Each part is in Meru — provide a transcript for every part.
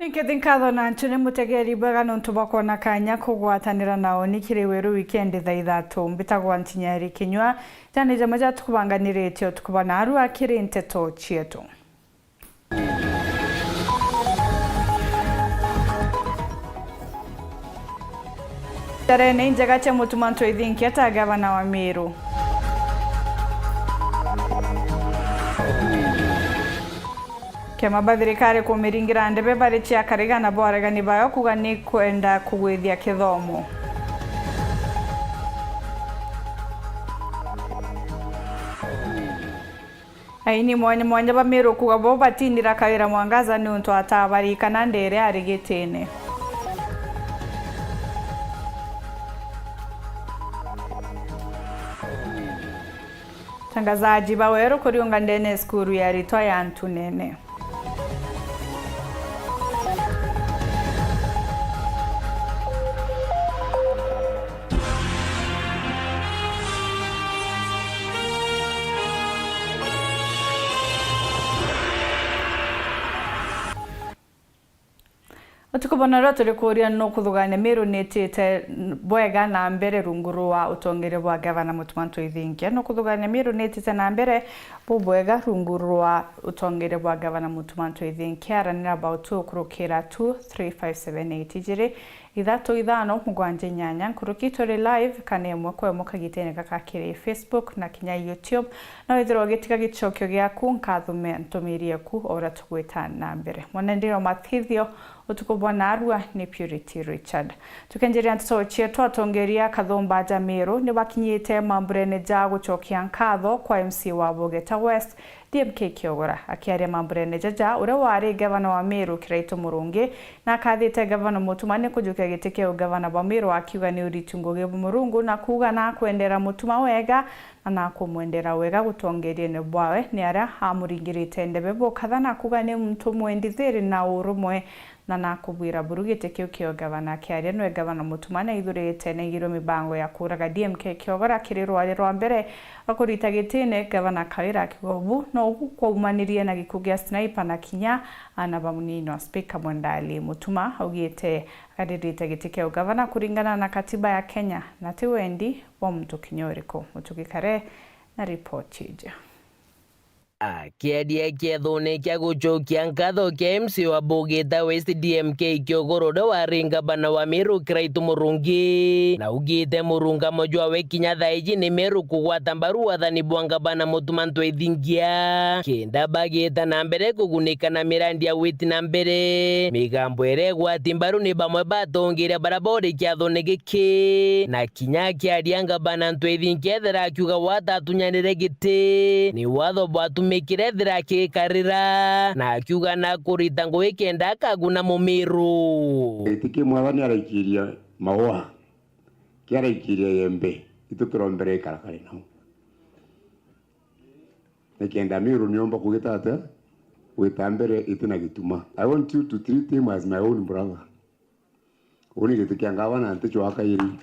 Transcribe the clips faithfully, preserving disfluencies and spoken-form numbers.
Nkethi nkatho na ntu ni mutegeri bwega nontu bwa kwona kanya kugwatanira na uni kiri Weru Wikendi thaa ithatu. Mbitagwa Ntinyeri Kinyua. Jani jamwe ja tukubanganiritie utuku bwa narua kiri nteto cietu. Ntarene injega cia Mutuma M'Ethingia ta gavana wa Meru. Kiama ba thirikari kumiringira ndebe bari cia kariga na boregani bayo kuga ni kwenda kugwithia kithomo. Aini mwanya mwanya ba Meru kuga bo batindira Kawira Mwangaza niuntu atabarikana ndere ari gitine. Tangazaji ba Weru kuriunga ndene cukuru ya ritwa ya Ntunene. Utuku bwa narua turi kuuria nukuthugania Meru nitite bwega na mbere rungu rwa utongeria bwa gavana Mutuma M'Ethingia. Nukuthugania Meru nitite na mbere bubwega rungu rwa utongeria bwa gavana Mutuma M'Ethingia. Aranira about ukurukira two three five seven eight ijiri ithatu ithano mugwanja inyanya. Nkuruki turi live kana imwe kwa imwe kagitene gaka kiri Facebook na kinya YouTube. No withirwa ugitiga gicokio giaku, nkathume ntumirie ku o uria tugwita na mbere. Mwanenderio Mathithio, utuku bwa narua ni Purity Richard. Tukenjeria nteto cietu, atongeria kathumba ja Meru ni bakinyite mamburene ja gucokia nkatho kwa M C A wa Bugeta West, D M K Kiogora. Akiaria mamburene jaja, uria wari gavana wa Meru Kiraitu Murungi na akathite gavana Mutuma ni kujukia giti kia ugavana bwa Meru, akiuga ni uritu ngugi bwa Murungu na kuuga na akwendera Mutuma wega na nakumwendera wega gutongeriene bwawe ni aria amuringirite ndebe bukatha na kuuga ni muntu mwendi thiri na urumwe na nakubwira buru giti kiu kia ugavana. Akiaria nwe gavana Mutuma naithurite naigirwe mibango ya kuuraga D M K Kiogora kiri rwari rwa mbere rwa kurita gitine. Gavana Kawira akiuga ubu no gukwaumaniririe na gikuo gia sniper na kinya ana ba munini wa spika Mwenda Ali. Mutuma augite aririte giti kia ugavana kuringana na katiba ya Kenya na ti wendi bwa muntu kinya uriku. Mutugi Kare na ripoti iji. Akiaria kiethone kia gucokia nkatho kia M C A wa Bugita West D M K Kiogora uria wari ngavana wa Meru Kiraitu Murungi, na augite murungamo jwawe kinya thaa iji ni Meru kugwata mbaru wathani bwa ngavana Mutuma M'Ethingia kenda bagita na mbere kugunika na mirandi ya gwiti na mbere. Migambo iria igwati mbaru ni bamwe ba atongeria baria bori kiathone giki na kinya akiaria ngavana M'Ethingia ethira akiuga watatunyanire giti, ni watho bwatumikire ethira akikarira, na akiuga na kurita ngugi kenda akaguna Mumiru. Giti ki mwathani araikiria maua, kiaraikiria yembe, itu kirombere ikarakare nau. Nikenda Miru niomba kugita atia? Gwita mbere itina gituma. I want you to treat him as my own brother. Uni giti kia ngavana ntichwaa kairi.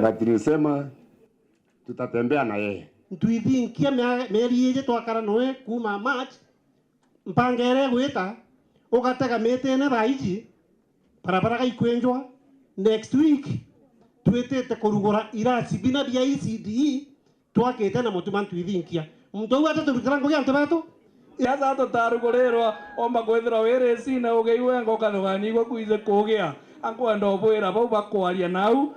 Na tulisema tutatembea na yeye. M'Ethingia mia-, mieri iji twakara noe kuuma March, mpanga iria igwita, ugatega mitine thaa iji, barabara gaikwinjwa, next week twitite kurugura irasi bina bia E C D E, twakite na Mutuma M'Ethingia. Muntu uu atiturutira ngugi antu betu? Sasa tutarugurirwa, omba kwithirwa wirisi na ugei wenga ukathuganigua kwiji kugia. Ankwenda ubwira bau bakwaria nau,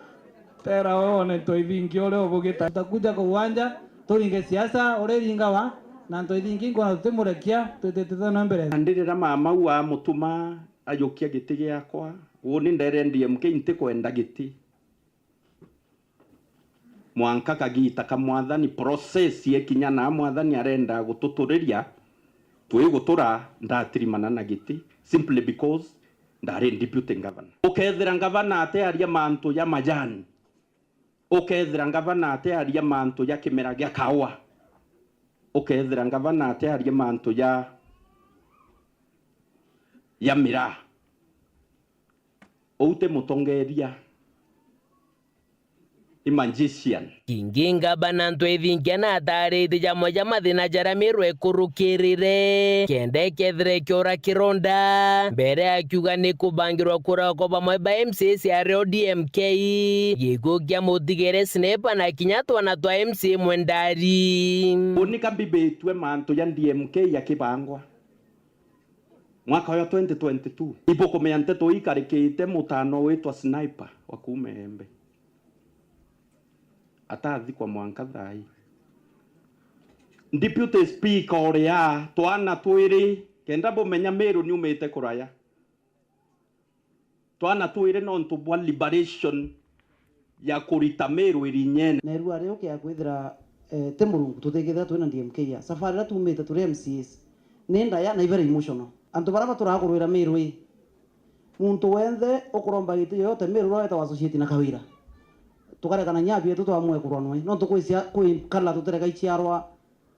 tera we one M'Ethingia uria ubugita. Tutakuja kwa uwanja, turinge siasa uria iringawa, na M'Ethingia nkwona tutimurekia, twitite na mbere. Na ndi riria mama uu amutuma ajukia giti giakwa, uni ndere D M K ntikwenda giti. Mwanka kagita ka mwathani, process yekinya na mwathani arenda gututuriria, twigutura ndatirimana na giti, simply because ndari deputy governor. Ukethira ngavana atearia mantu ja majani, ukethira ngavana atearia mantu ja kimera gia kaua, ukethira ngavana atearia mantu ja, ja miraa, uu ti mutongeria. ni magician. Kingi ngabana Ntwethinkia na ataarite jamwe ja mathina jaria Meru ekurukirire kenda ikethira ikiura kironda, mbere akiuga ni kubangirwa kura kwa bamwe ba M C A cia aria o D M K, gikuu kia mutigere Sniper na kinya twana twa M C A mwendari. Unika mbibitue mantu ja D M K yakibangwa mwaka uyu twenty twenty-two. Ibukumenya nteto ikarikite mutano witwa Sniper wa kuuma Embe. Atathikwa mwanka thaa ii. Deputy Speaker uria, twana twiri, kenda bumenya Meru niumite kuraya. Twana twiri nontu bwa liberation ya kurita Meru irinyene. Neru aria ukia kwithira, eh, ti Murungu, tutikithira twina D M K ya. Safari iria tuumite turi M C As, ni ndaya na i very emotional. Antu baria baturaga kurwira Meru ii, muntu wenthe ukuromba giti yoyote Meru uria wetagwa associate na Kawira. Tukarekana kinya abietu twamue kurwa nwe. Nontu kwisia, kwi kala tutereka iciarwa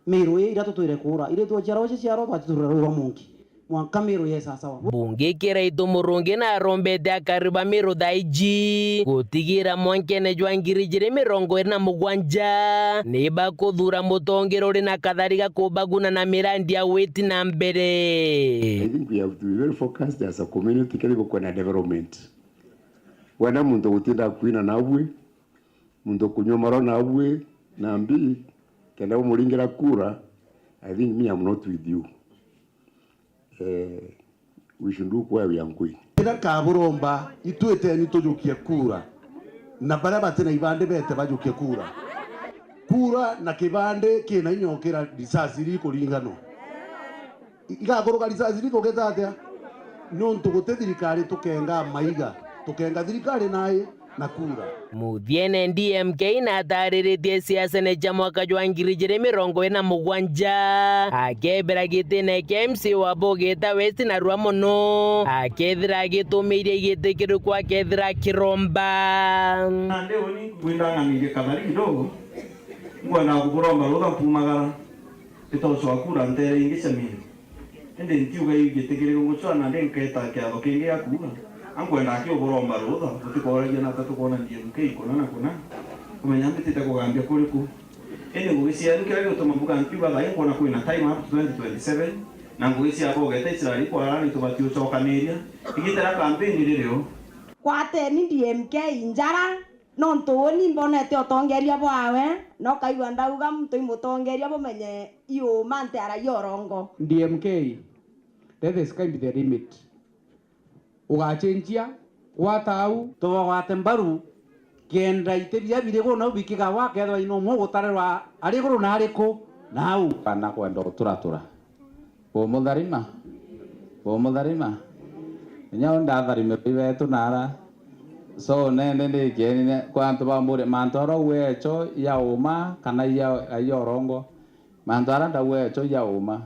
Meru ii iria tutwire kuura. Iria twaciarwa iciciarwa twatiturira rwi rwa munki. Mwanka Meru yesa sawa. Mbunge Kiraitu Murungi na arombete akari ba Meru thaa iji gutigira mwankene jwa ngiri ijiri mirongo iri na mugwanja ni bakuthuura mutongeria uri na kathari ga kubaguna na mirandi ya gwiti na mbere. I think we have to be very focused as a community kethira gukwenda development. Wenda muntu gutinda kwina nabui, muntu kunyua maro nabui na mbi, kenda umuringira kura, I think me I'm not with you. Eh, we should look where we are going. Kira kaburomba, itwiteni tujukie kura. Na baria batina ibandi bete bajukie kura. Kura na kibandi kina inya ukira risasi iri kuringano. Igakuruka risasi iri kugita atia? Nontu guti thirikari tukenga maiga, tukenga thirikari nai na kura. Muthiene D M K na atariritie siasene cia mwaka jwa ngiri ijiri mirongo iri na mugwanja, akebera gitine kia M C A wa Bogita West narua mono, akethira agitumiirie giti kiriku akethira akiromba. Nandi uni ngwindanganirie kathari kidogo, ngwendaga kuburomba rutha mpumagara, itoco wa kura ntere ingi cia Meru. Indi ntiuga iu giti kiriku ngucwa nandi nkeeta kiatho kingi gia kuuga. Ankwenda akiuburomba rutha, butikoragia nata tukwona D M K kuna na kuna, kumenya mbitite kugambia kuriku. Indi ngugi cieenu kiria giutuma mbuga ntiuga thaa ii nkwona kwina time up to twenty twenty-seven, na ngugi cia Bogeta icirari kwarara nitubati ucokaniria. Igita ria kampeni riri o. Kwateni D M K njara, nontu uni mbonete utongeria bwawe, na ukaigua ndauga muntu i mutongeria bumenye iuma nti aragia urongo. D M K, let the sky be the limit. Ugacenjia, gwata au. Tubagwate mbaru, kenda iti biria biri kuu nau bikigawa, kethwa ino umwe ugutarerwa ari iguru na ari ku, na au. Kana kwenda uturatura. Bumutharima? Bumutharima? Inya u ndatharimwe wi wetu nara. So, nende ndikienine kwa antu bambure, mantu ara uecho ya uma kana ya, ya urongo? Mantu ara ndauecho ya uma.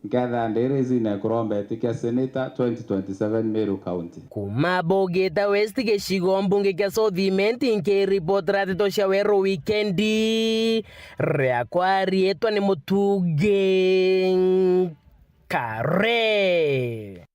Nkethira ndi race-ine kuromba iti kia senator twenty twenty-seven Meru County. Kuma Bogita West, gicigo mbunge kia South Imenti, nkiripotera nteto cia Weru Wikendi. Riakwa riitwa ni Mutungi Kare.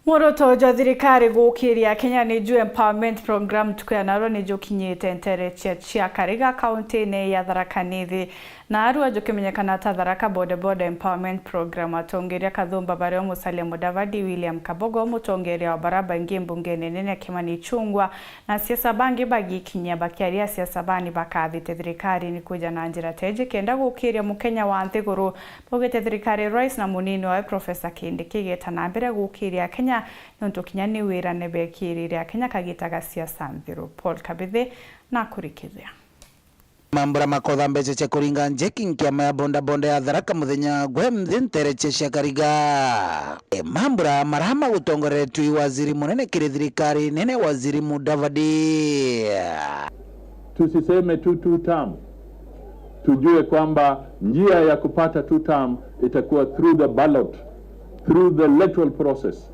Mworoto jwa thirikari gukiria Akenya ni ju Empowerment Program ntuku ya narua ni jukinyite nteere cia, cia Kariga, kaunti-ini ya Tharaka Nithi. Narua jukimenyekana ta Tharaka Boda Boda Empowerment Program. Atongeria Kathumba bario Musalia Mudavadi, William Kabogo, mutongeria wa bara baingi mbungene nene Kimani Ichung'wah, na asiasa bangi bagikinyia bakiaria asiasa bani bakathite thirikari ni kwija na njira teji kenda gukiria Mukenya wa nthiguru. Baugite thirikari ya Rais na munini wawe Professor Kindiki igeta na mbere gukiria Akenya niuntu kinya ni wirane bekirire Akenya kagita ga siasa nthiru. Paul Kabithi na kurikithia. Mambura makotha mbeca cia kuringa njeki nkiama ya Bonda Bonda ya Tharaka muthenya gwe mthi nteere cia cia Kariga. E, mambura marama gutongoreretwe i waziri munene kiri thirikari nene, Waziri Mudavadi. Tusiseme tu two term. Tujue kwamba njia ya kupata two term itakuwa through the ballot, through the electoral process.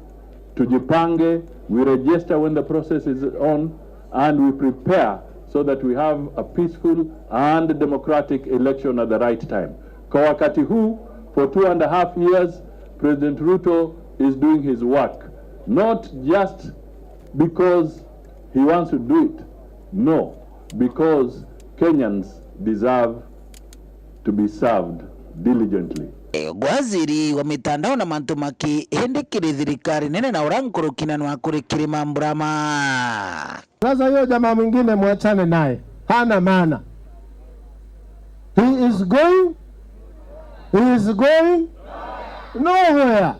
Tujipange, we register when the process is on, and we prepare so that we have a peaceful and democratic election at the right time. Kwa wakati huu, for two and a half years, President Ruto is doing his work, not just because he wants to do it. No, Because Kenyans deserve to be served diligently. Waziri wa mitandao na mantu maki, hindi kiri thirikari nene na ura nkuruki na nwakuri kiri mambura ma. Sasa hiyo jamaa mwingine mwachane naye, hana maana. He is going, he is going nowhere.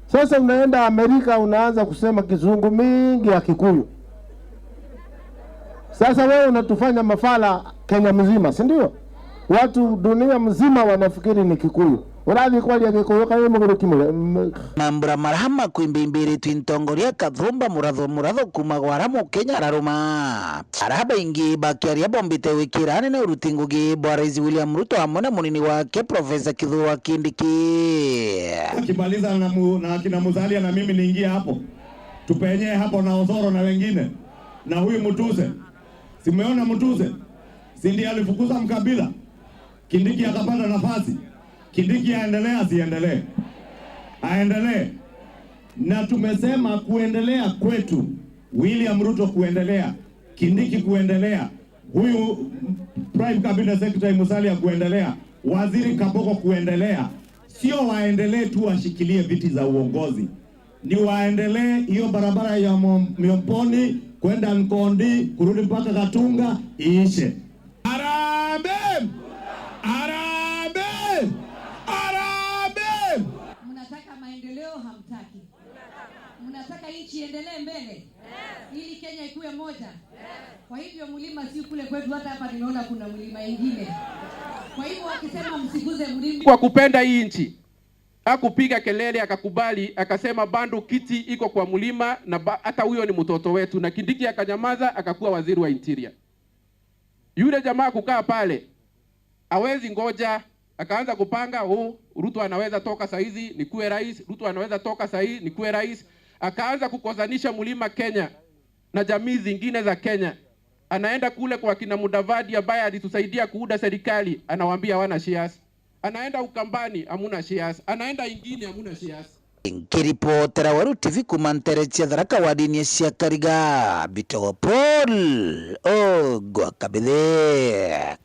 Sasa unaenda Amerika, unaanza kusema kizungu mingi ya Kikuyu. Sasa wewe unatufanya mafala Kenya mzima, si ndio? Watu dunia mzima wanafikiri ni Kikuyu. Urathi kwaria Gikuyu kayo muguru kimwe. Mambura maraha makwimbimbiritu ntongoria Kathumba Muratho Muratho kuma gwara Mukenya araruma. Araha baingi bakiaria bombite wikira anene uruti ngugi bwa Rais William Ruto amwe na munini wake Professor Kithure Kindiki. Akimaliza na, mu, na akina Musalia na mimi niingie hapo. Tupenye hapo na Osoro na wengine. Na huyu Mutuse. Simeona Mutuse. Si ndiye alifukuza mkabila? Kindiki akapata nafasi. Kindiki aendelee asiendelee? Aendelee. Na tumesema kuendelea kwetu, William Ruto kuendelea, Kindiki kuendelea, huyu Prime Cabinet Secretary Musalia kuendelea, Waziri Kaboko kuendelea. Sio waendelee tu washikilie viti za uongozi. Ni waendelee hiyo barabara ya Mo-, Miomboni kwenda Nkondi kurudi mpaka Gatunga iishe. Harambee! Harambee! Harambee! Mnataka maendeleo, hamtaki? Mnataka nchi iendelee mbele ili Kenya ikuwe moja? Kwa hivyo mlima si kule kwetu, hata hapa nimeona kuna mlima ingine. Kwa hivyo wakisema msiguze mlima. Kwa kupenda hii nchi, hakupiga kelele, akakubali, akasema bado kiti iko kwa mlima na ba-, hata huyo ni mtoto wetu. Na Kindiki akanyamaza, akakuwa waziri wa interior. Yule jamaa kukaa pale, hawezi ngoja, akaanza kupanga, "Oh, Ruto anaweza toka saizi nikuwe rais, Ruto anaweza toka saizi nikuwe rais." Akaanza kukosanisha mlima Kenya na jamii zingine za Kenya. Anaenda kule kwa kina Mudavadi ambaye alitusaidia kuunda serikali, anawaambia hawana shares. Anaenda Ukambani, hamuna shares. Anaenda ingine, hamuna shares. Nkiripotera Weru T V kuma ntere cia Tharaka wadini cia Kariga, Bitogo Paul Ogwa Kabithe.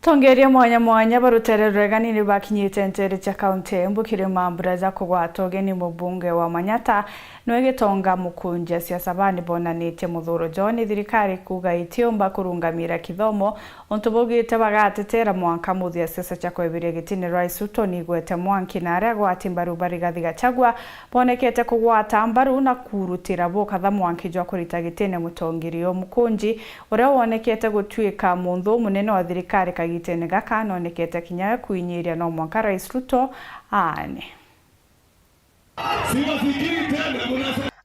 Tongeria mwanya mwanya ba rutere ruregani ni bakinyite ntere cia kaunti ya Embu kiri mambura ja kugwata ugeni mubunge wa Manyata, nwe Gitonga Mukunji. Asiasa baa ni bonanitie muthuro jwao ni thirikari kuuga itiumba kurungamira kithomo, untu baugite bagatetera mwanka muthia. Siasa cia kwebiria gitine Rais Ruto ni igwete mwanki, na aria agwati mbaru ba Rigathi Gachagua bonekete kugwata mbaru na kurutira bukatha mwanki jwa kurita gitine mutongeria uyu. Mukunji, uria wonekete gutuika munthu umunene wa thirikari kagitene gaka, nonekete kinya kwinyiria no mwanka Rais Ruto aane.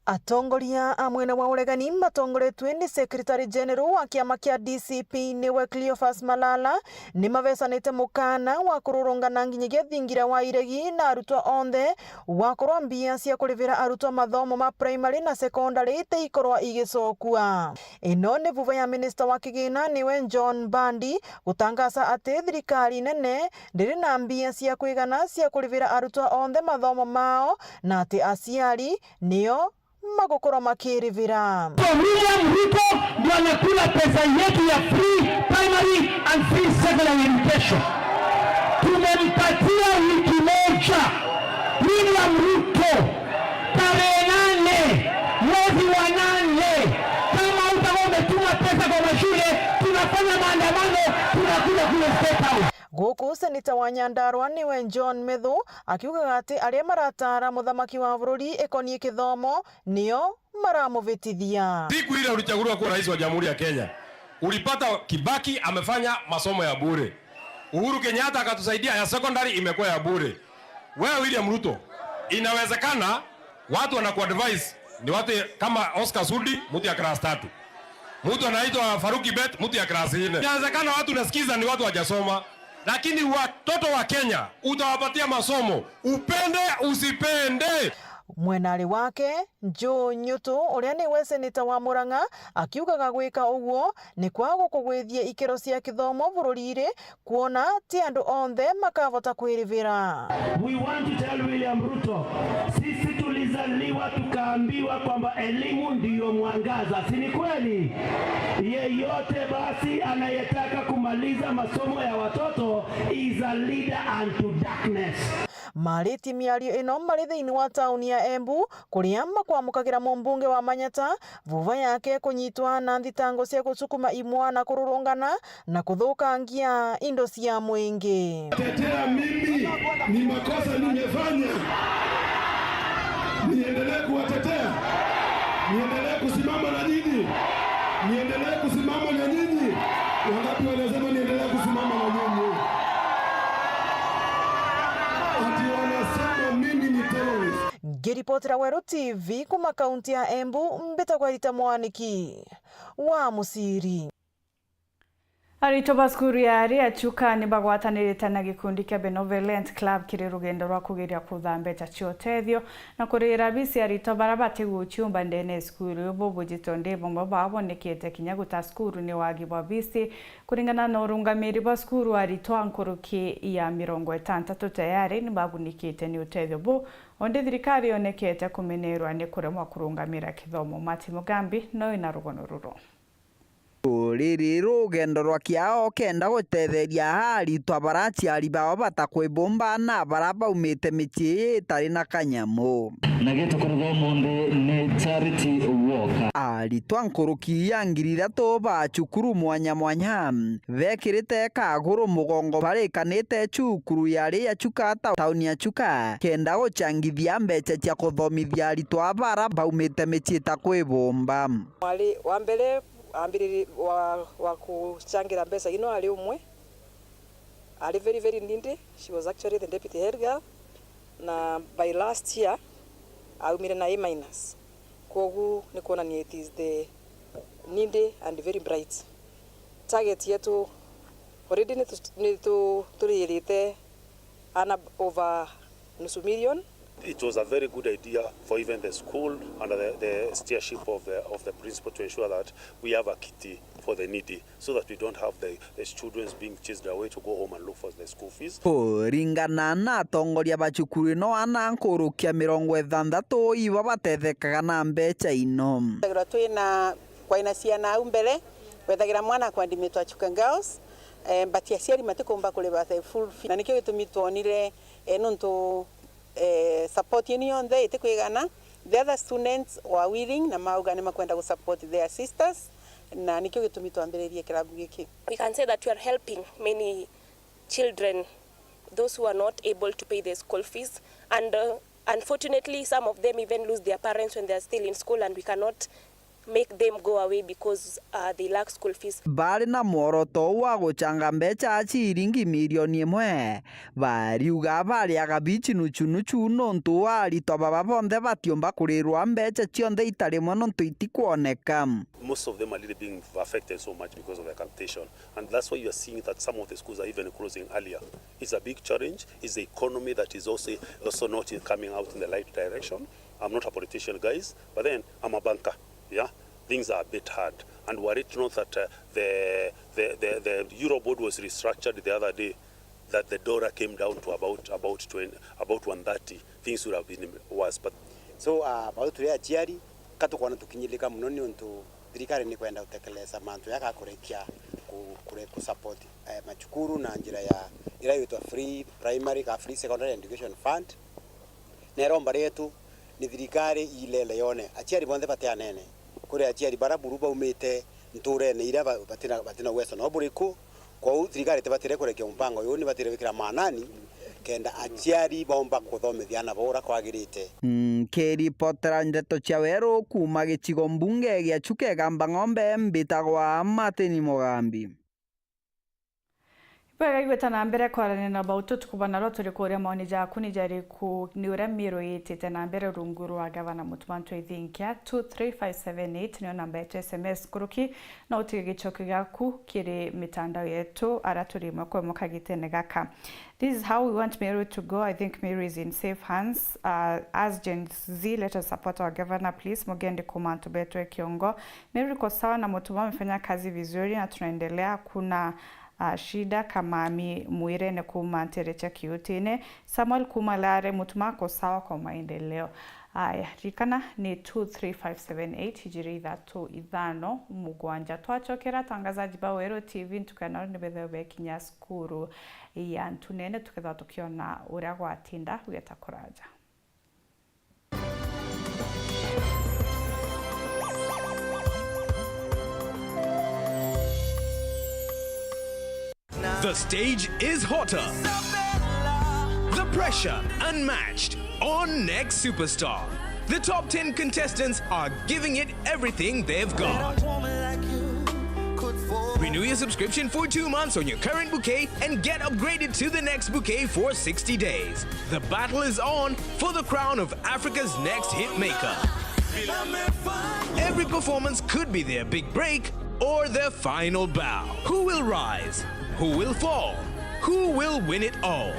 Atongoria a mwena wa uregani matongoretue ni Secretary General wa kiama kia D C P niwe Cleophas Malala ni mabecanite mukana wa kururungana nginyagia thingira wa iregi na arutwa onthe, wakorwa mbia cia kurivira arutwa mathomo ma primary na secondary iteikorwa igicokua. Ino ni vuva ya minista wa kigina niwe John Mbadi gutangaza ati thirikari nene ndiri na mbia cia kwigana cia kurivira arutwa onthe mathomo mao, na ati aciari nio magukorwa makirivira. William Ruto ndio anakula pesa yetu ya free primary and free secondary education. Tumempatia wiki moja. William Ruto, tarehe nane mwezi wa nane, kama utakuwa umetuma pesa kwa mashule, tunafanya maandamano, tunakuja kule State House. Guku seneta wa Nyandarua niwe John Methu akiugaga ati aria maratara muthamaki wa bururi ikonie kithomo nio maramuvitithia. Siku ile ulichaguliwa kuwa rais wa Jamhuri ya Kenya, ulipata Kibaki amefanya masomo ya bure. Uhuru Kenyatta akatusaidia, ya secondary imekuwa ya bure. Wewe William Ruto, inawezekana watu wanakuadvise ni watu kama Oscar Sudi, mtu ya class tatu. Mtu anaitwa Faruki Bet, mtu ya class nne. Inawezekana watu nasikiza ni watu wajasoma, lakini watoto wa Kenya utawapatia masomo, upende usipende. Mwenari wake, Joe Nyutu, uria niwe seneta wa Murang'a, akiugaga gwika uguo ni kwaga kugwithia ikiro cia kithomo bururi-ri, kwona ti andu onthe makavota kwirivira. We want to tell William Ruto, sisi tulizaliwa tukaambiwa kwamba elimu ndiyo mwangaza, si ni kweli? Yeyote basi anayetaka kumaliza masomo ya watoto is a leader unto darkness. Mariti miario ino mari thiini wa tauni ya Embu, kuria makwamukagira mumbunge wa Manyata, vuva yake kunyitwa na nthitango cia gucukuma imwana kururungana na kuthukangia indo cia mwingi. Tetea mimi, ni makosa nimefanya. Niendelee kuwatetea? Niendelee kusimama na nyinyi? Niendelee kusimama na nyinyi? Wangapi wanasema niendelee kusimama na nyinyi? Ati wanasema mimi ni terrorist. Ngiripotera Weru T V kuma kaunti ya Embu, mbitagwa Rita Mwaniki wa Musiri. Aritwa ba cukuru ya Aria Chuka ni bagwatanirite na gikundi kia Benevolent Club kiri rugendo rwa kugeria kutha mbeca cia utethio na kurira bisi aritwa bara batiguciumba ndene ya cukuru. Ubu bujitwe ndi bamwe bao bonekete kinya guta cukuru ni wagi bwa bisi. Kuringana na urungamiri bwa cukuru, aritwa nkuruki ya mirongo itantatu tayari ni bagunikite ni utethio bu, ondi thirikari yonekete kumenerwa ni kuremwa kurungamira kithomo. Martin Mugambi no ina rugono ruru. Ruriri rugendo rwa kiao kenda gutetheria aritwa bara aciari bao batakwibumba na bara baumite micii itari na kanyamu. Na gitu kurutha umunthi ni charity walk. Aritwa nkuruki ya ngiri ithatu ba cukuru mwanya mwanya bekirite kaguru mugongo barikanite cukuru ya Aria Chuka ta-, tauni ya Chuka kenda gucangithia mbeca cia kuthomithia aritwa bara baumite micii itakwibumba. Mwari wa mbere ambiriri wa, wa kuchangira mbeca ino ari umwe, ari very, very needy. She was actually the deputy head girl, na by last year aumire na A minus. Kwogu ni kuonania it is the needy and very bright. Target yetu already ni tu-, ni tu-, turirite ana over nusu million. It was a very good idea for even the school under the, the steership of the, of the principal to ensure that we have a kiti for the needy, so that we don't have the, the students being chased away to go home and look for the school fees. Kuringana na atongoria ba cukuru ino, ana nkurukia mirongo ithanthatu ibo batethekaga na mbeca ino. Twithagirwa twina, kwaina ciana au mbere, wethagira mwana akwandimitwa Chuka Girls, eh, but aciari matikumba kuriba the full fee. Na nikio gitumi twonire, eh, nontu, eh, support ino yonthe itikwigana, the other students were willing na mauga ni makwenda gu support their sisters, na nikio gitumi twambiririe kirabu giki. We can say that we are helping many children, those who are not able to pay the school fees, and, uh, unfortunately, some of them even lose their parents when they are still in school, and we cannot make them go away because, uh, they lack school fees. Bari na mworoto wa guchanga mbeca ciringi milioni imwe. Bariuga bariaga bichi nuchu nuchu nontu aritwa baba bonthe batiumba kurirwa mbeca cionthe ita rimwe nontu itikwoneka. Most of them are really being affected so much because of the capitation, and that's why you are seeing that some of the schools are even closing earlier. It's a big challenge. It's the economy that is also, also not in, coming out in the right direction. I'm not a politician, guys, but then I'm a banker. Yeah, things are a bit hard, and were it not that, uh, the, the, the, the Euro board was restructured the other day, that the dollar came down to about, about twenty, about one thirty, things would have been worse. But so, uh, bau turi aciari, ka tukwona tukinyirika muno niuntu thirikari ni kwenda gutekeleza mantu ya ga kurekia ku-, kure-, ku support, eh, macukuru na njira ya ira yitwa free primary ka free secondary education fund. Na iromba rietu ni thirikari ilele yone aciari bonthe batianene. Kuri aciari bara buru baumite nturene iria ba-, batina, batina uwezo no buriku. Kwou thirikari tibatire kurekia mpango uyu, ni batire gwikira maanani kenda aciari baumba kuthomithia ana bao uria kwagirite. Nkiripotera ndeto cia weru kuuma gicigo mbunge gia Chuka Igamba Ng'ombe, mbitagwa Martin Mugambi. Bwega igweta na mbere kwarania na bautu tukuba naro turi kuria maoni jaku ni jariku, ni uria Miru yitite na mbere rungu rwa gavana Mutuma M'Ethingia. Two three five seven eight niyo namba yetu S M S nkuruki, na utige gicokio giaku kiri mitandao yetu aria turi imwe kwa imwe kagitene gaka. This is how we want Meru to go. I think Meru is in safe hands. Uh, as Gen Z, let us support our governor, please. Mugendi kuma antu betu e kiongo. Meru iko sawa na Mutuma amefanya kazi vizuri na tunaendelea. Hakuna, uh, shida kama ami mwirene kuma Nterecha Kiutine. Samuel kuma Lare, Mutuma ako sawa kwa maendeleo. Aya, ririkana ni two three five seven eight, ijiri ithatu ithano mugwanja. Twachokera atangazaji ba Weru T V ntuku ya naro ni bethagwa bekinya cukuru ya Ntunene, tukethagwa tukiona uria gwatinda gweta kuraja. The stage is hotter. The pressure unmatched on Next Superstar. The top ten contestants are giving it everything they've got. Renew your subscription for two months on your current bouquet and get upgraded to the next bouquet for sixty days. The battle is on for the crown of Africa's next hit maker. Every performance could be their big break or their final bow. Who will rise? Who will fall? Who will win it all?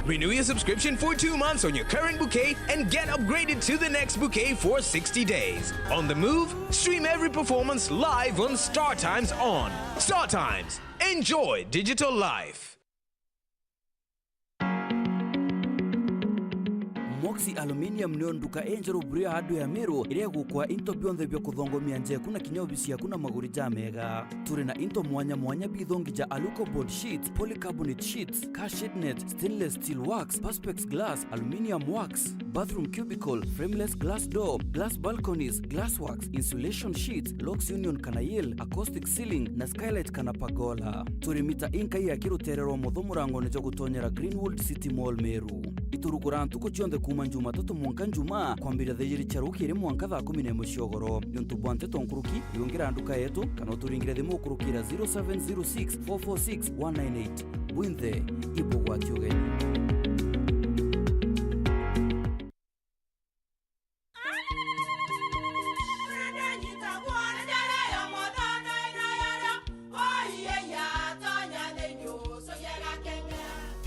Renew your subscription for two months on your current bouquet and get upgraded to the next bouquet for sixty days. On the move, stream every performance live on StarTimes On. StarTimes. Enjoy digital life. Moxie Aluminium nio nduka injeru buru ya hardware ya Meru iria igukwa into bionthe bia kuthongomia nja yaku na kinya obisi yaku na maguri jamega. Turi na into mwanya mwanya bithongi ja Aluco board sheets, polycarbonate sheets, car shade net, stainless steel works, perspex glass, aluminium works, bathroom cubicle, frameless glass door, glass balconies, glass works, insulation sheets, locks union kana yale, acoustic ceiling na skylight kana pergola. Turi mita inkai ya kirutere rwa mutho murangone jwa gutonyera Greenwood City Mall Meru. Iturugura ntuku cionthe kuuma Jumatatu mwanka Njumaa, kwambiria thaa ijiri cia rukiri mwanka thaa kumi na imwe cia ugoro. Niuntu bwa nteto nkuruki, riungira nduka yetu, kana uturingire thimu ukurukira zero seven zero six four four six one nine eight. Bwinthe, ibugwati ugeni.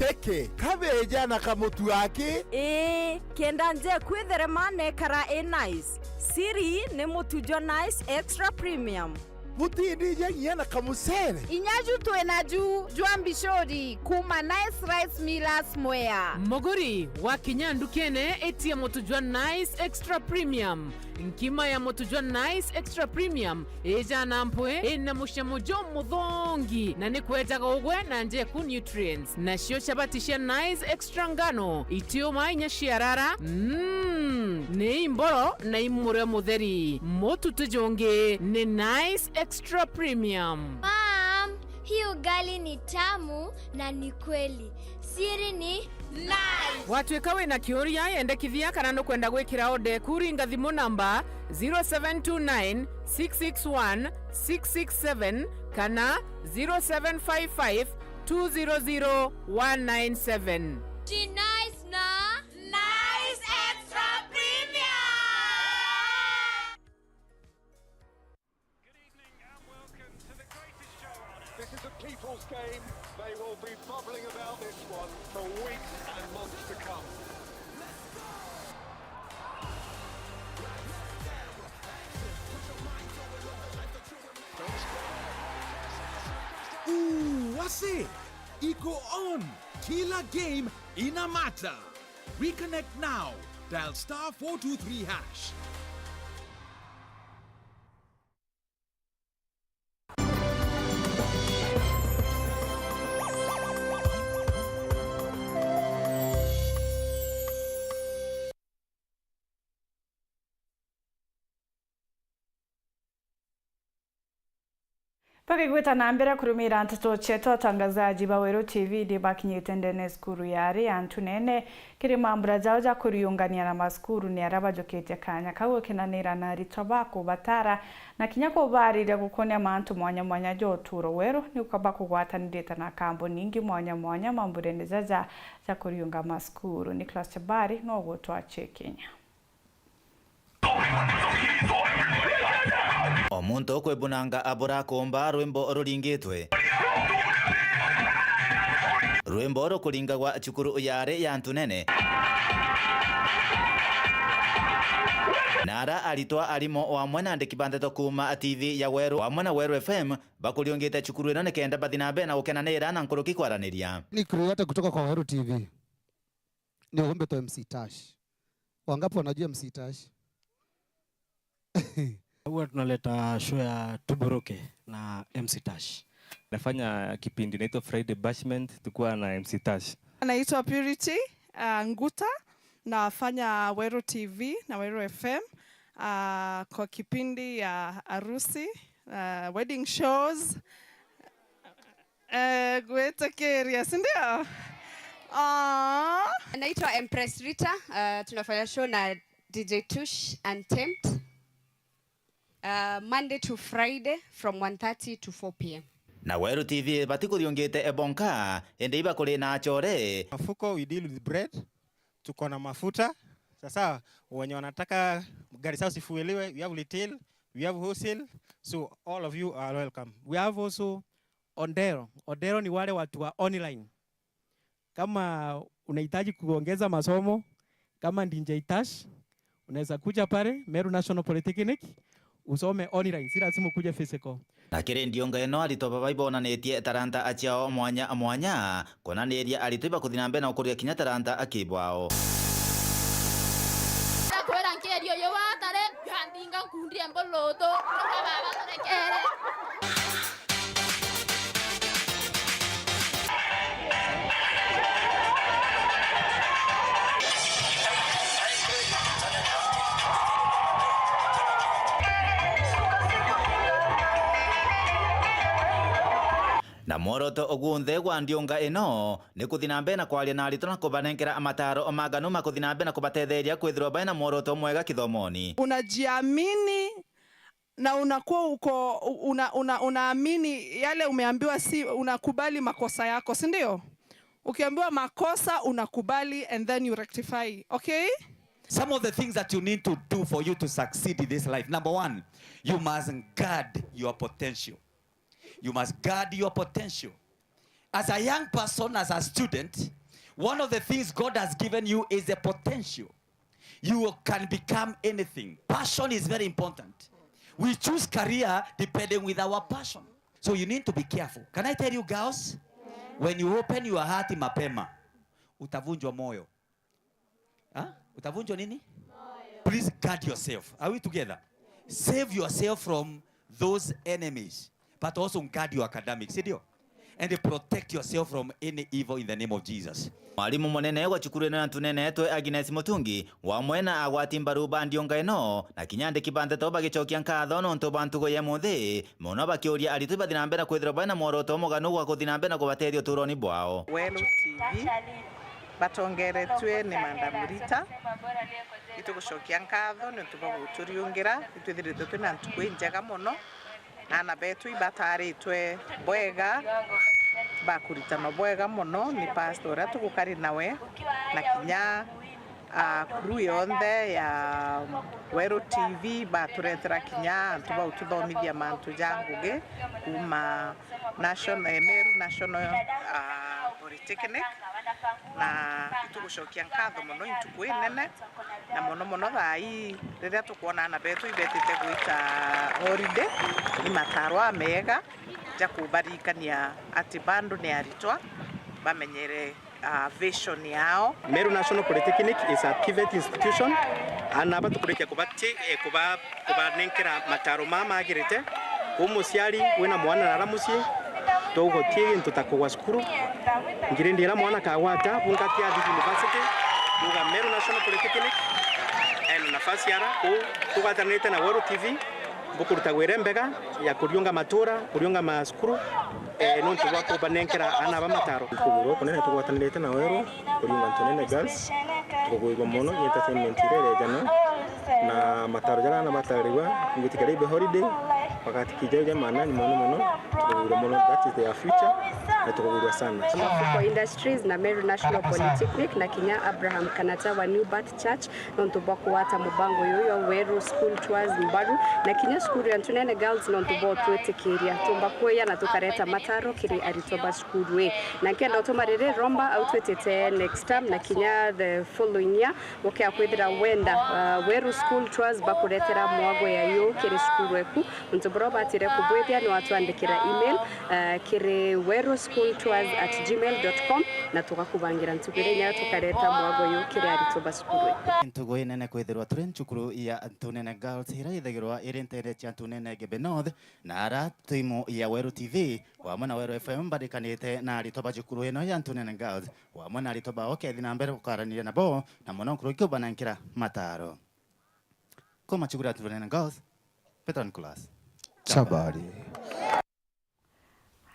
Keke, kabeja na kamutu aki? Ii, kenda nje kwitherema nekara i nice. Siri ni mutu jwa Nice Extra Premium. Butindija nginya na kamucere? Inya ju twina ju jwa mbicuri kuma Nice Rice Millers Mwea. Muguri, wakinya ndukene, itia mutu jwa Nice Extra Premium. Nkima ya mutu jwa Nice Extra Premium ijana mpwi, ina mucamo jumuthongi, na ni kwejaga ugwe na njeku nutrients. Nacio chabati cia Nice Extra Ngano itiuma inya ciarara, mm, ni imboro na imurio mutheri. Mutu ti jungi, ni Nice Extra Premium. Mom, hii ugali ni tamu na ni kweli. Siri ni Nice. Watuika wina kiuria, yendekithia kana nukwenda gwikira order eku, ringa thimu namba zero seven two nine six six one six six seven kana zero seven five five two zero zero one nine seven. Ji Nice na Nice Extra Premium. Good evening and welcome to the greatest show on earth. This is a people's game. They will be bubbling about this one for weeks and months to come. Ooh, what's it? Iko on. Kila game ina matter. Reconnect now. Dial star four two three hash. Bakigwita na mbere kurumira nteto cietu, atangazaji ba Weru T V ni bakinyite ndene cukuru ya ari ya Ntunene kiri mambura jao ja kuriungania na macukuru ni aria bajukitie kanya kau gukinanira na aritwa ba kubatara na kinya kubaariria gukonia mantu mwanya mwanya ja uturo. Weru ni kwamba kugwatanirite na kambuni ingi mwanya mwanya mamburene jaja ja kuriunga macukuru. Nicholas Chabari no gutwa Chekinya. O muntu ukwibunanga abura kuumba rwimbo ruringitwe. Rwimbo rukuringagwa cukuru ya ari ya Ntunene. Na ara aritwa, arimu, wamwe na andiki ba nteto kuuma T V ya Weru wamwe na Weru F M bakuriungite cukuru ino nikenda bathi na mbere na gukenanira na nkuruki kwaraniria. Ni creator kutoka kwa Weru T V. Ni ugumbe to M C Tash. Wangapi wanajua M C Tash? Huwa tunaleta show ya Tuburuke na M C Tash. Nafanya kipindi inaitwa Friday Bashment, tukuwa na M C Tash. Naitwa Purity, uh, Nguta, nafanya Weru T V na Weru F M, uh, kwa kipindi ya harusi, uh, wedding shows. Eh, gwitikiria, si ndio? Aw. Naitwa Empress Rita. Uh, tunafanya show na D J Tush Untamed. Uh, Monday to Friday from one thirty to four p m. Na Weru T V batikuriungite ebonka, indi iba kuri na achore. Mafuko, we deal with bread. Tuko na mafuta. Sasa wenye wanataka gari zao zifueliwe, we have retail, we have wholesale. So all of you are welcome. We have also Odero. Odero ni wale watu wa online. Kama unahitaji kuongeza masomo kama D J Tash, unaweza kuja pale Meru National Polytechnic usome online, si lazima ukuje physical. Na kiri ndiunga ino, aritwa baba ibonanitie taranta aciao mwanya mwanya, kwonaniria aritwa ibakuthi na mbere na gukuria kinya taranta akibwao. Ndakwira nkeri uyu watare, yandinga nkundi embulutu, baba turekere. Na mworoto ugunthe gwa ndiunga ino ni kuthi na mbere na kwaria na aritwa na kubanenkera mataaro maganu ma kuthi na mbere na kubatetheria kwithirwa baina mworoto mwega kithomoni. Unajiamini na unakuwa uko, una, una, unaamini yale umeambiwa, si unakubali makosa yako, si ndio? Ukiambiwa makosa, unakubali and then you rectify, okay? Some of the things that you need to do for you to succeed in this life. Number one, you must guard your potential. You must guard your potential. As a young person, as a student, one of the things God has given you is a potential. You can become anything. Passion is very important. We choose career depending with our passion. So you need to be careful. Can I tell you, girls? When you open your heart mapema, utavunjwa moyo. Ha? Utavunjwa nini? Please guard yourself. Are we together? Save yourself from those enemies, but also guard your academics, si ndio? And protect yourself from any evil in the name of Jesus. Mwarimu munene wa cukuru ino ya Ntunene etwe Agnes Mutungi, wamwe na agwati mbaru ba ndiunga ino, na kinya andiki ba nteto bagicokia nkatho nontu bwa ntugo ya munthi, mono bakiuria aritwa ibathi na mbere na kwithirwa bari na mworoto muganu gwa kuthi na mbere na kubateethia uturoni bwao. Weru T V batongeretue ni Madam Rita, itugucokia nkatho niuntu bwa guturiungira, itwithiritwe twina ntuku injega mono. Aana beetu ibataaritwe bwega, bakuritanwa bwega mono ni pastor uria tugukari nawe, na kinya, ah, crew yonthe ya Weru T V baturetera kinya antu ba gututhomithia mantu ja ngugi kuuma nation-, eh, Meru National, ah, Polytechnic, na itugucokia nkatho mono intuku inene. Na mono mono thaa ii, riria tukwona aana beetu ibetite gwita holiday, ni mataaro ameega ja kubaririkania ati bado ni aritwa, bamenyere, ah, vision yao. Meru National Polytechnic is a TVET institution. Aana aba tukurikia kubati-, eh, kuba-, kubanenkera mataaro maa magirite. Uu muciari wina mwana nara mucii, twauga uti gintu ta kugwa cukuru. Ngirindi iria mwana akagwata, bunga ati athi university, tuuga Meru National Polytechnic, ena nafasi ara, kuu tugwatanirite na Weru T V, Bukuruta wira mbega ya kuriunga matura, kuriunga macukuru, eh, nontu bwa kubanenkera aana ba mataro. Kugurwa kunene tugwatanirite na Weru, kuriunga Ntunene Girls, tukugwirwa mono ni entertainment iria irejana na mataro jaria aana batarigwa, ngwitikia ibe holiday, wakati kijau ja manani mono mono, tukugwirwa mono, that is their future, na tukugwirwa sana. Mafuko Industries na Meru National Polytechnic na kinya Abraham Kanata wa New Birth Church nontu bwa kugwata mubango uyu jwa Weru School Tours mbaru, na kinya cukuru ya Ntunene Girls nontu bwa utwitikiria tumba kuya na tukareta mataro kiri aritwa ba cukuru ii. Na nkenda utuma riri romba au twitite next term na kinya the following year, ukea kwithira wenda, uh, Weru School Tours bakuretera mwago ya yu kiri cukuru eku. Untu buria ubatire kubwithia ni watwandikira email, uh, kiri weruschooltours at gmail dot com, na tugakubangira ntuku iria inya tukareta mwago yu kiri aritwa ba cukuru. Ntugu inene kwithirwa turi ncukuru ya Ntunene Girls, iria ithagirwa iri ntere cia Ntunene Ngembe North, na ara timu ya Weru T V wamwe na Weru F M mbarikanite na aritwa ba cukuru ino ya Ntunene Girls, wamwe na aritwa bao kethi na mbere gukaraniria nabo, na mono nkuruki ubanankira mataro. Kuma cukuru ya Ntunene Girls, Peter Nicholas. Chabari.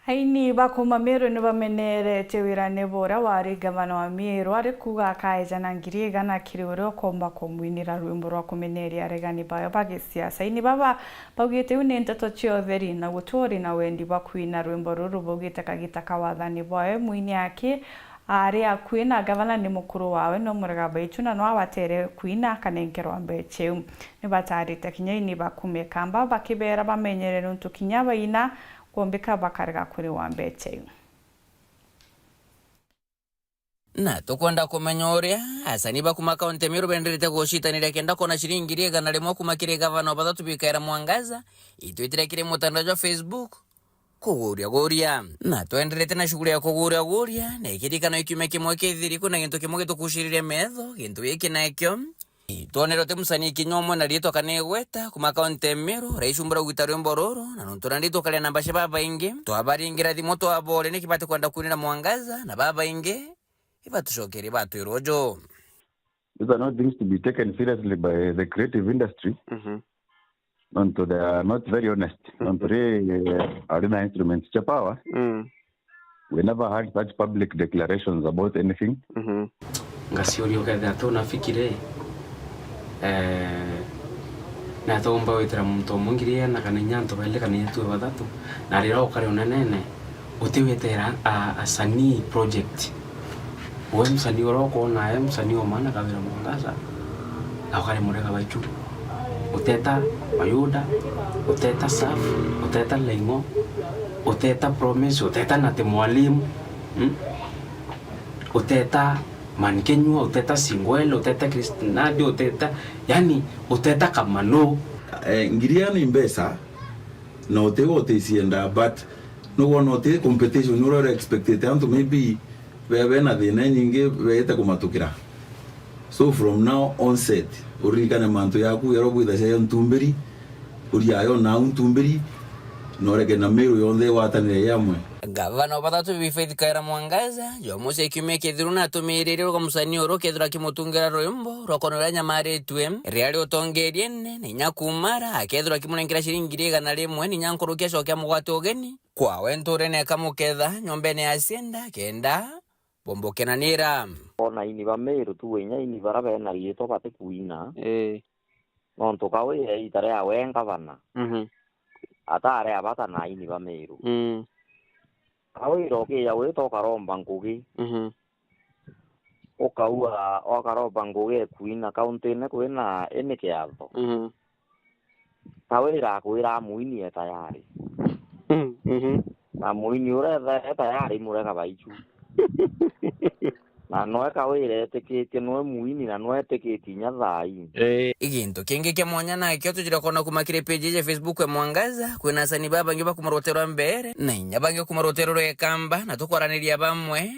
Aini ba kuuma Meru ni bameneretie wirane buria wari ngavana wa Meru ari kuuga akaejana ngiri igana kiri uria ukomba kumwinira rwimbo rwa kumeneria aregani bayo ba gisiasa. Aini baba baugite iu ni nteto cia utheri na guti uri na wendi bwa kwina rwimbo ruru. Baugite kagita ka wathani bwawe mwini aki ari akui na ngavana ni mukuru wawe no murega baitu na no abatere kwina akanenkerwa mbecha iu. Ni batarite kinya aini ba kuuma Ikamba bakibera bamenyere nontu kinya baina kwombika bakarega kuriwa mbecha iu. Na tukwenda kumenya uria asani ba kuuma kaunti ya Meru benderete gucitaniria kenda kwona ciringi ngiri igana rimwe kuuma kiri gavana o bathatu bikaira Mwangaza, itwitire kiri mutandao jwa Facebook kuguria guria. Na twenderete na shughuli ya kuguria guria, na ikirikana kiumia kimwe kithiri, kwina gintu kimwe gitukuciririe metho, gintu giki nekio Itwonere uti musanii kinya umwe na riitwa kana igweta kuuma kaunti ya Meru, raicumbura gwita rwimbo ruru, na nontu nandi tukaria na mbaca babaingi, twabaringira thimu twabore niki batikwenda kwinira Mwangaza, na babaingi ibatucokerie batwira uju. These are not things to be taken seriously by the creative industry. Mhm. Nontu they are not very honest. Mhm. Nontu ri, eh, ari na instruments cia power. Mm. We never had such public declarations about anything. Mhm. Ngaciuria ukethira ti unafiki ri, eh, na tumba witira muntu umwe ngiri igana kana inya antu bairi kana inya tue bathatu, na riria ukari unenene, utiwitera a, asanii project. We msanii uria ukwona e msanii wa maana Kawira Mwangaza, na ukari murega baitu. Uteta Mayuda, uteta Saf, uteta Laing'o, uteta Promise, uteta Nati Mwalimu, mm? Uteta Mankenyua, uteta Singwele, uteta Christinadi, uteta, yani, uteta Kamano. Eh, ngiri igana ni mbeca, na utiga uticienda, but nukwona uti competition uria uri expected antu maybe be, bena thina inyingi beete kumatukira. So from now onset, uririkane mantu yaku yarobwitha cia yo ntumbiri, uria yo nau ntumbiri, na ureke na Meru yonthe igwatanire yamwe. Ngavana wa bathatu Bi Faith Kaira Mwangaza, Jumamosi ya kiumia kithiru, natumirire uga musanii uru kethirwa akimutungira rwimbo rwa kono riria nyamaritue riria ri utongeriene, na inya kumara akethirwa akimunenkera ciringi ngiri igana rimwe, na inya nkuruki acoke amugwate ugeni. Kwawe nturene eka muketha nyombene ya cienda kenda bombokenanira. Ona ini ba Meru tu inya ini bara bena riitwa batikwina. Ii. Nontu Kawira iita ria we ngavana, mhm, atari abata na ini ba Meru. Mm. Kawira ukiya gwita ukaromba ngugi. Mhm. Ukaua, ukaromba ngugi ekwina kauntine kwina ini kiatho. Mhm. Kawira akwira muini e tayari. Mm, mhm. Na muini uria etha e tayari murega baichu. Na noe Kawira etikitie, noe muini na noe etikitie inya thaa ii. Ii. Gintu kingi kia mwanya nakio tujire kwona kuuma kiri page ya Facebook ya Mwangaza, kwina asani babangi ba kuuma rutere rwa mbere, na inya bangi kuuma rutere rwa Ikamba, na tukwaraniria bamwe,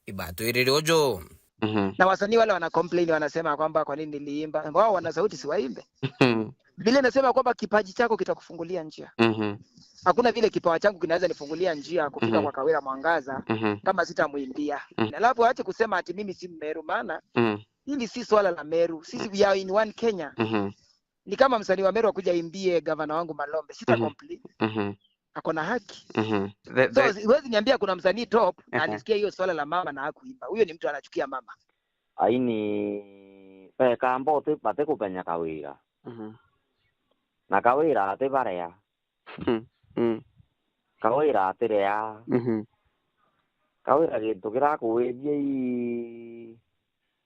ibatwirire uju. Mhm. Na wasanii wale wana complain, wanasema kwamba kwa nini niliimba. Wao wana sauti, si waimbe. Mhm. Biblia inasema kwamba kipaji chako kitakufungulia njia. Mhm. Hakuna vile kipawa changu kinaweza nifungulia njia kufika, mhm, kwa Kawira Mwangaza, mhm, kama sitamwimbia. Mhm. Alafu waache kusema ati mimi si Mmeru, maana, mhm, hili si swala la Meru. Sisi, mhm, we are in one Kenya. Mhm. Ni kama msanii wa Meru akuja aimbie gavana wangu Malombe, sita Mhm. complain. Mhm. Ako na haki. Mhm. The, So, the, huwezi niambia kuna msanii top na Ehe. alisikia hiyo swala la mama na hakuimba. Huyo ni mtu anachukia mama. Aini, be kamba uti-, batikupenya Kawira. Mhm. Na Kawira atibarea. Mm, mm. Kawira atirea. Mhm. Kawira gintu kirakuwithia i-,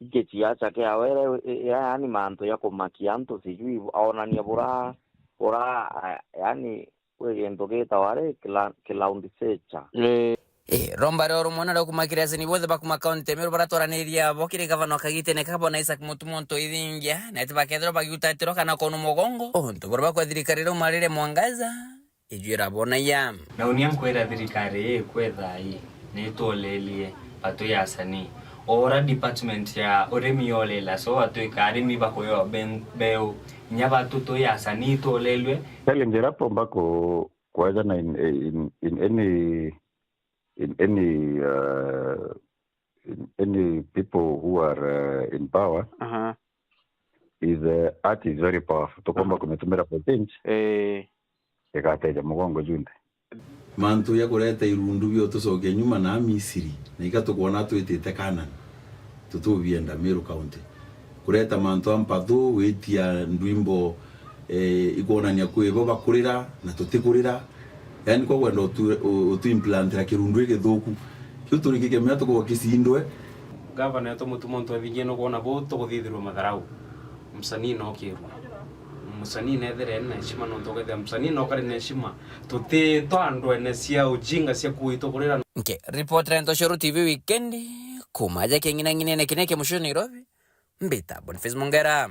i giciaca kiawe, i-, i-, yaani mantu ya kumakia antu, sijui aonania bura, bura, a-, yaani, kwi gintu gitawa ri, cla-, cloud searcher. Eh. Eh, romba rio rumwe nario kuma kiri acini bonthe ba kuma kaunti ya Meru baratwaraniria bo kiri gavana wa kagitene ka bona Isaac Mutuma Ntwithingia, na ati bakethirwa bagiutatirwa kana konu mugongo, untu buria bakwa thirikari irauma riria Mwangaza ijuira bonagia. Na unia nkwira thirikari ii kwetha ii, ni itwolelie batwi ya acani. Ora department ya urimi yolela, so batwika arimi bakuyo mbeu, inya batu twi acani itwolelwe. Challenge irapo mbako kwethana in, in, in any, in any, uh, in any people who are, uh, in power, Aha. is, uh, art is very powerful. Tukomba Aha. kumitumira for change, Eh. igateja mugongo junthe. Mantu ya kureta irundu biotucokia nyuma na Misiri, na ika tukwona twitite Canaan, tutubienda Meru County. Kureta mantu a mpathu, gwitia ndwimbo, eh, ikwonania kwi bo bakurira na tutikurira. Yaani, kwa kwenda utu-, u-, utu implantira kirundu gigithuku. Kiu turikikemea tukorwa kisindwe. Gavana wetu Mutuma Ntwithingia nukwona bu tukuthithirwa matharau. Msanii no kirwa. Msanii nethire ena heshima nontu ukethira msanii no kari na heshima. Tutitwa andu ene cia ujinga cia kuitwa kurira. Nke, ripoti ya Ntoshoro T V wikendi, kuma aja king'inang'inene kiria kia mucio Nairobi. Mbita Boniface Mongera.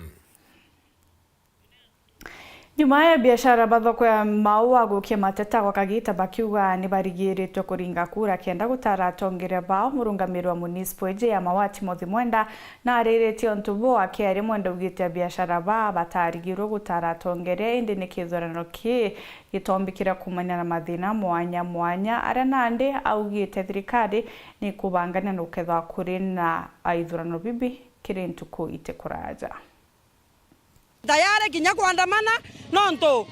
Nyuma ya biashara ba thoko ya Maua gukia mateta gwa kagita bakiuga ni barigiritwe kuringa kura kenda gutara atongeria bao, murungamiri wa municipal iji ya Maua Timothy Mwenda na ariritie untu buu akiaria. Mwenda augite biashara ba batarigirwe gutara atongeria, indi ni kithurano ki gitombikire kumania na mathina mwanya mwanya aria nandi augite thirikari ni kubangania na gukethwa kuri na ithurano bibi kiri ntuku itikuraja. Tayari kinya kuandamana, nontu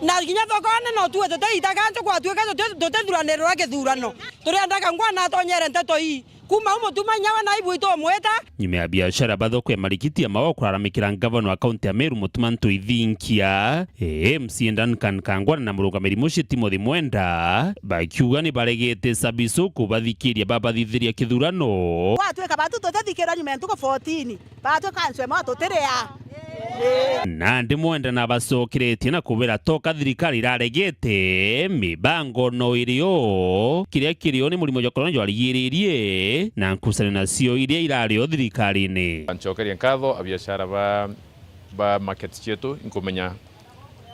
na kinya thokone no tuwe tutiitaga ntu kwatuika tuti-, tutithuranirwa kithurano. Turiendaga ngwana atonyere nteto ii. Kuma u Mutuma inya we naibu itumwita. Nyuma ya biashara ba thoko ya marikiti ya Maua kuraramikira ngavana wa kaunti ya Meru Mutuma Ntwithingia, M C A Duncan Kangwana na murungamiri mucii Timothy Mwenda, bakiuga ni baregete cabicu kubathikiria babathithiria kithurano. Gwatuika batu tutithikirwa nyuma ya ntuku fourteen. Batwe kansu imwe tutiria. Nandi Mwenda nabacokeretie na kubera toka thirikari iraregete mibango no irio, kiria kirio ni murimo jwa corona jwarigiririe na nkucanio nacio iria irario thirikarine. Ncokerie nkatho abiashara ba, ba market cietu, inkumenya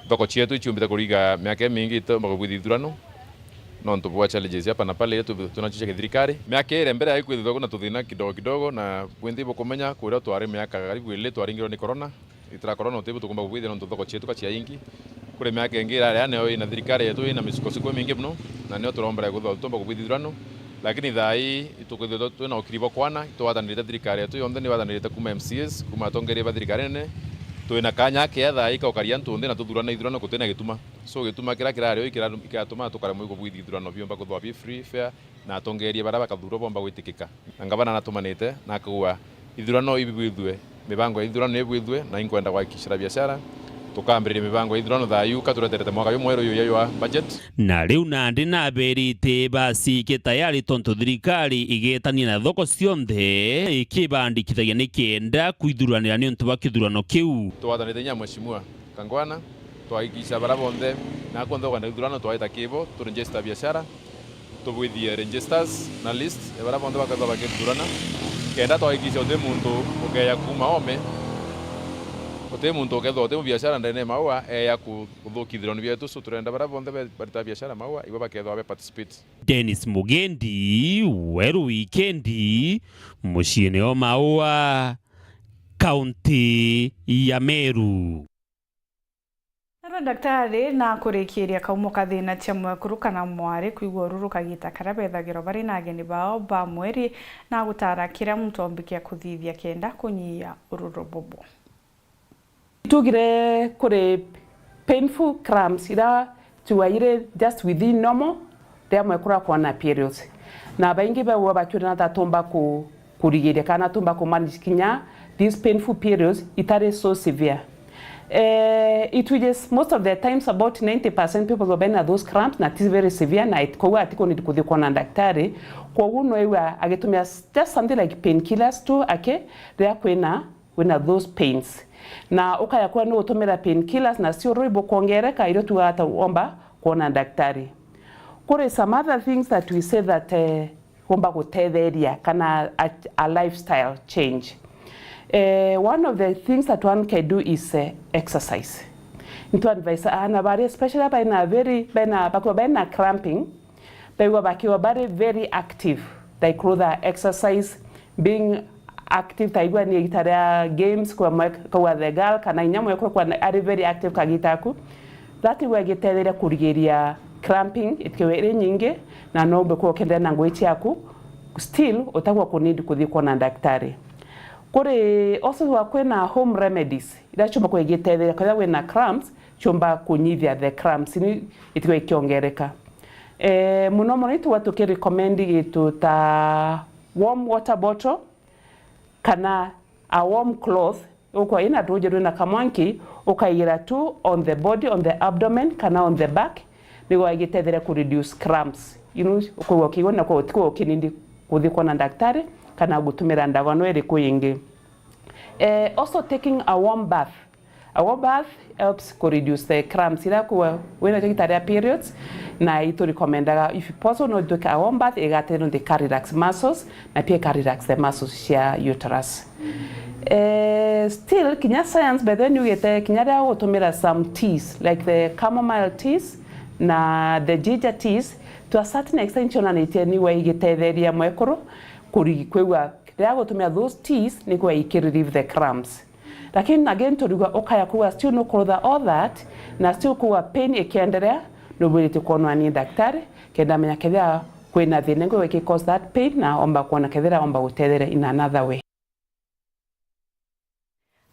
thoko cietu iciumbite kuriga miaka imingi itomba kubwithia ithurano, nontu bwa challenges hapa na pale iria tu-, tunacio cia githirikari. Miaka iri mbere yai kwithithwa kwina tuthina kidogo kidogo, na bwinthe ibukumenya kuria twari miaka karibu iri twaringirwe ni corona. Itira corona utibu tukumba kubwithia nontu thoko cietu ka ciaingi. Kuri miaka ingi irari aa nio ina thirikari yetu ina misukosuko imingi muno, na nio turombere kwithwa tutomba kubwithia ithurano. Lakini thaa ii, itukwithirwa twina ukiri bwa kwana, itwathanirite thirikari yetu yonthe, niwathanirite kuma M C As, kuma atongeria ba thirikari nene. Twina kanya akea thaa ii ka ukaria antu nthi na tuthurana ithurano gutina gituma. So gituma kiria kirari o ikira-, ikiratuma tukare mwi kubwithia ithurano biumba kuthwa bi free, fair, na atongeria baria bakathurwa bomba gwitikika. Na ngavana natumanite na akauga, ithurano ibwithue, mibango ya ithurano ibwithue, na inkwenda gwakikishira biashara, tukambiriria mibango ya ithurano thaa yu, ka tureterete mwaka jumweru yuya jwa budget. Na riu nandi naberite bacike tayari, tontu thirikari igetania na thoko cionthe ikibandikithagia nikenda kwithuranira niuntu bwa kithurano kiu. Twathanite inya Mheshimiwa Kangwana, twahakikisha baria bonthe na kunthe ukwenda ithurano twaita kibo, tu register biashara, tubwithie registers na list ya baria bonthe bakethwa bakithurana, kenda twahakikisha uti muntu ukeya kuma ome, uti muntu ukethwa uti mubiashara ndene ya Maua eya ku-, kuthukia ithurano bietu. So turenda baria bonthe be-, barita biashara Maua, ibo bakethwa be participate. Dennis Mugendi, Weru Wikendi, muciine o Maua, kaunti ya Meru. Naro ndagitari na kurikiiria kaumo ka thina cia mwekuru kana mwari kwigua ururu kagita karia bethagirwa bari na ageni bao ba mweri, na gutara kiria muntu ombikia kuthithia kenda kunyia ururu bubu. Tugire kuri painful cramps ira tuga iri just within normal riria mwekuru akwona periods. Na baingi bagua bakiuria na tatumba ku-, kurigiria kana tumba ku manage kinya these painful periods itari so severe. Eh, it reaches most of the times about ninety percent people baina those cramps na ti very severe na it-, koguo atikunidi kuthi kwona daktari. Koguo no igua agitumia s-, just something like painkillers tu ake riria kwina wina those pains. Na ukaya kuria ni utumira painkillers na cio rui bukongereka irio tugaga ta womba kwona daktari. Kuri some other things that we say that, eh, womba gutetheria kana a, a lifestyle change. Eh, one of the things that one can do is, eh, exercise. Ntu advise ana bari especially baina very, baina, bakiwa baina cramping, baigua bakiwa bari very active, like rather exercise, being active, taigua ni igita ria games, kwa mwe-, kwa the girl, kana inya mwekuru kwa ari very active kagita aku. That igua igitetheria kurigiria cramping, itikiwe iri nyingi, na no umbe kwa ukenderea na ngugi ciaku, still utagua kunidi kuthi kwona daktari. Kuri also wa kwina home remedies, ira ciumba kwa igitetheria, kwethira wina cramps, ciumba kunyithia the cramps, ni itikiwe ikiongereka. Eh, muno muno itugwa tukirecommend gitu ta warm water bottle kana a warm cloth, ukwa ina ruji rwina kamwanki, ukaigira tu on the body, on the abdomen kana on the back, nigwa igitetheria ku reduce cramps. You know, ukwigua ukigwa na kwa utikwa ukinindi kuthi kwona daktari kana gutumira ndawa no iriku ingi. Eh, also taking a warm bath. A warm bath helps ku reduce the cramps ira kuwa wina kigita ria periods, na itu recommendaga if possible no take a warm bath, igateithia nontu ika relax muscles na pia ika relax the muscles cia uterus. Eh, still kinya science by the way niugite kinya ria gutumira some teas like the chamomile teas na the ginger teas to a certain extent cionanitie ni wa igitetheria mwekuru kurigi kwigua riria gutumira those teas ni kwa iki relieve the cramps. Lakini again turigwa ukaya kuga still nukurutha all that, na still kuga pain ikiendelea, nubwirite kwonwa ni daktari kenda amenya kethira kwina thina ingi iki cause that pain na omba kwona kethira omba gutetheria in another way.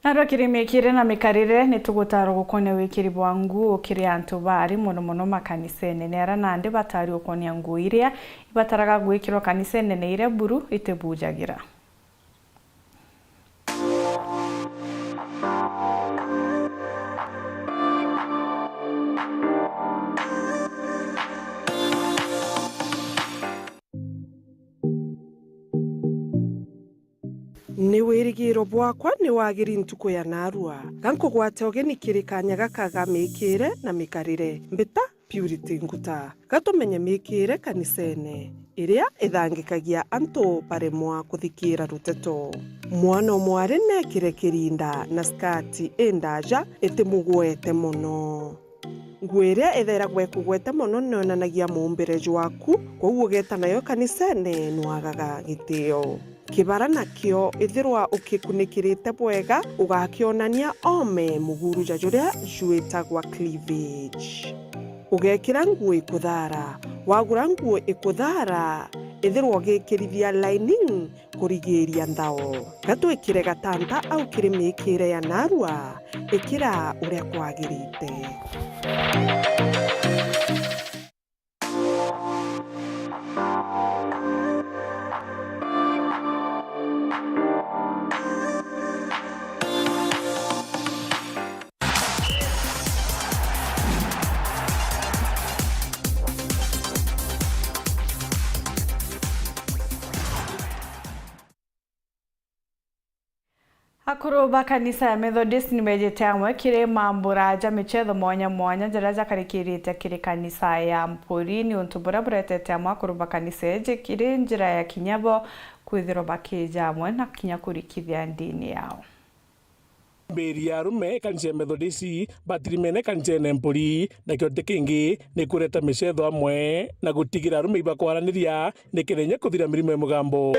Narua kiri mikire na mikarire, ni tugutarwa gukonia wikiri bwa nguu kiri antu baari, mono mono makanisene. Ni aria nandi batari ukonia nguu iria ibataraga gwikirwa kanisene ni iria buru itibujagira. Ni wirigiro bwakwa ni wagiri ntuku ya narua. Ga nkugwate ugeni kiri kanya gaka ga mikire na mikarire. Mbita Purity Nguta. Ga tumenye mikire kanisene iria ithangikagia antu baremwa kuthikira ruteto. Mwana o mwari neekire kirinda na skati indaja itimugwete mono. Nguo iria ithairagwa ikugwete mono nionanagia muumbire jwaku, kwou ugeeta nayo kanisene nwagaga gitio. Kibara nakio ithirwa ukikunikirite bwega, ugakionania ome muguruja juria jwitagwa cleavage. Ugekira nguo ikuthaara. Wagura nguo ikuthaara, ithirwa ugikirithia lining kurigiiria nthao. Ga twikire gatanta au kiri miikire ya narua, ikira uria kwagirite. Akuru ba kanisa ya Methodist ni bejete amwe kiri mambura ja michetho mwanya mwanya jaria jakarikirite kiri kanisa ya Mpuri, ni untu buria buretete amwe akuru ba kanisa iji kiri njira ya kinya bo kwithirwa bakija amwe na kinya kurikithia ndini yao. Mbiri ya arume kanisa ya Methodist batirimene kanisene Mpuri, nakio ti kingi ni kureta michetho amwe na gutigira arume ibakwaraniria nikenda inya kuthira mirimo ya mugambo.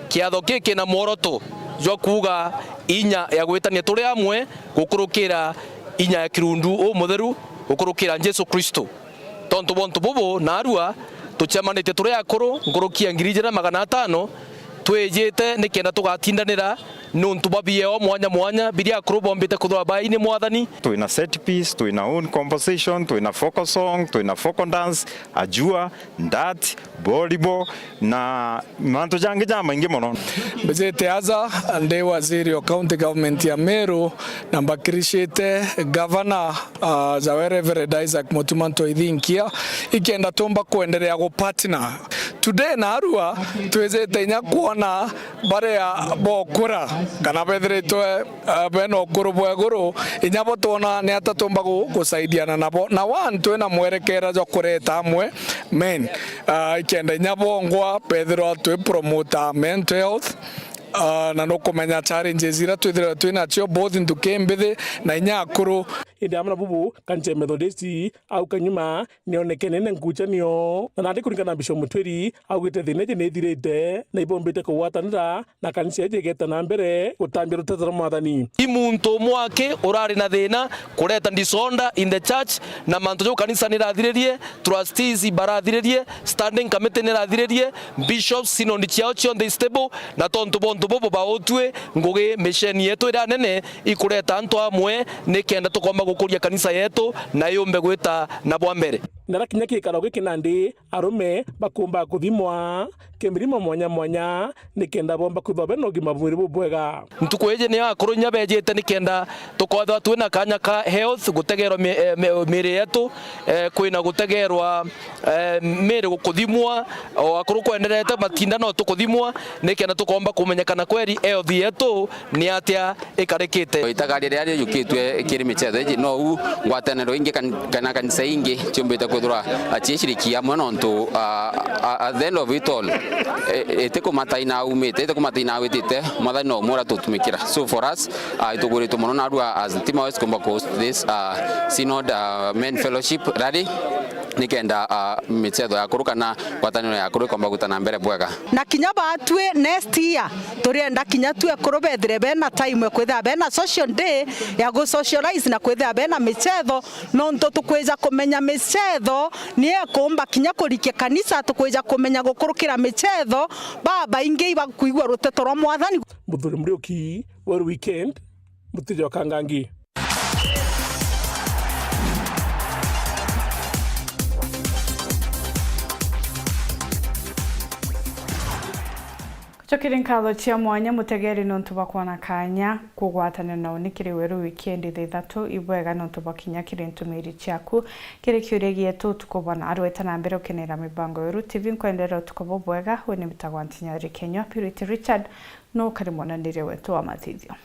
Kiatho kii kina mworoto jwa kuuga inya ya gwitania turi amwe gukurukira inya ya kirundu umutheru gukurukira Jesu Kristo. Tontu bwa untu bubu, narua tucemanitie turi akuru nkuruki ya ngiri ijiri na magana atano, twijite nikenda tugatindanira nontu bwa bieo mwanya mwanya biria akuru bombite kwithirwa baai ni Mwathani. Twina set piece, twina own composition, twina folk song, twina folk dance, ajua, ndat, volleyball, na mantu jangi jamaingi mono. Mbijite aja ndi waziri o county government ya Meru, na mbakiricite gavana, ah, jawe Reverend Isaac Mutuma Ntoithinkia, ikenda tumba kwenderea gupartner. Today narua twijite inya kwona baria bokura kana bethiritwe, ah, bena ukuru bwa iguru, inya bo twona ni ata tumba gu-, gusaidiana nabo. Na one, twina mwerekera jwa kureta amwe men, ah, ikenda inya bongwa bethirwa twi promote mental health, ah, na nukumenya challenges iria twithirwa twinacio both nthuki mbithi na inya akuru. Indi amwe na bubu, kanisa ya Methodist au Kanyuma nionekene na nkuchanio, na nandi kuringana na Bishop Mutwiri, augite thina iji nithirite na ibombite kugwatanira na kanisa iji igeta na mbere gutambia rutete rwa Mwathani. I muntu umwe aki urari na thina kureta disorder in the church, na mantu jau kanisa nirathiririe, trustees barathiririe, standing committee nirathiririe, bishops, synod ciao cionthe i stable, na tontu bwa untu bubu bautwi ngugi misheni yetu iria nene ikureta antu amwe nikenda tukomba gukuria kanisa yetu na yumbe gwita na bwa mbere. Nara kinya gikaro giki nandi arume bakumba kuthimwa kimirimo mwanya mwanya nikenda bomba kwithwa bena ugima bwa mwiri bubwega. Ntuku iji niyo akuru inya bejite nikenda tukothwa twina kanya ka health, gutegerwa mi-, eh, mi-, miiri yetu, eh, kwina gutegerwa, eh, miiri gukuthimwa, o akuru kwenderete matinda no tukuthimwa nikenda tukomba kumenyekana kweri health yetu ni atia ikarikite. Itagaria riria riujukitue kiri michetho iji, nou ngwataniro ingi kan-, kana kanisa ingi ciumbite kwithirwa ciicirikia amwe nontu, ah, ah, at the end of it all, i-, itikumata ina aumite, itikumata ina awitite, Mwathani no umwe uratutumikira. So for us, ah, itugwiritwe mono narua as Tima West kumba ku host this, ah, synod, ah, men fellowship rally, nikenda, ah, michetho ya akuru kana ngwataniro ya akuru ikomba gwita na mbere bwega. Na kinya batwi next year, turienda kinya tu ekuru bethire bena time ya kwithira bena social day ya gu socialize na kwithira bena michetho, nontu tukwija kumenya michetho ni ekumba kinya kurikia kanisa, tukwija kumenya gukurukira michetho, babaingi ibakwigua ruteto rwa Mwathani. Muthuri Muriuki, Weru Weekend, Mutiji wa Kangangi. Gucokeria nkatho cia mwanya mutegeri nontu bwa kwona kanya kugwatanira na uni kiri Weru Weekend thaa ithatu. Ibwega nontu bwa kinya kiri ntumiri ciaku. Kiri kiuria gietu utuku bwana arweta na mbere ukenera mibango Weru T V. Nkwenderera utuku bubwega. We ni mbitagwa Ntinyari Kenywa. Purity Richard no ukari mwananiria wetu wa mathithio.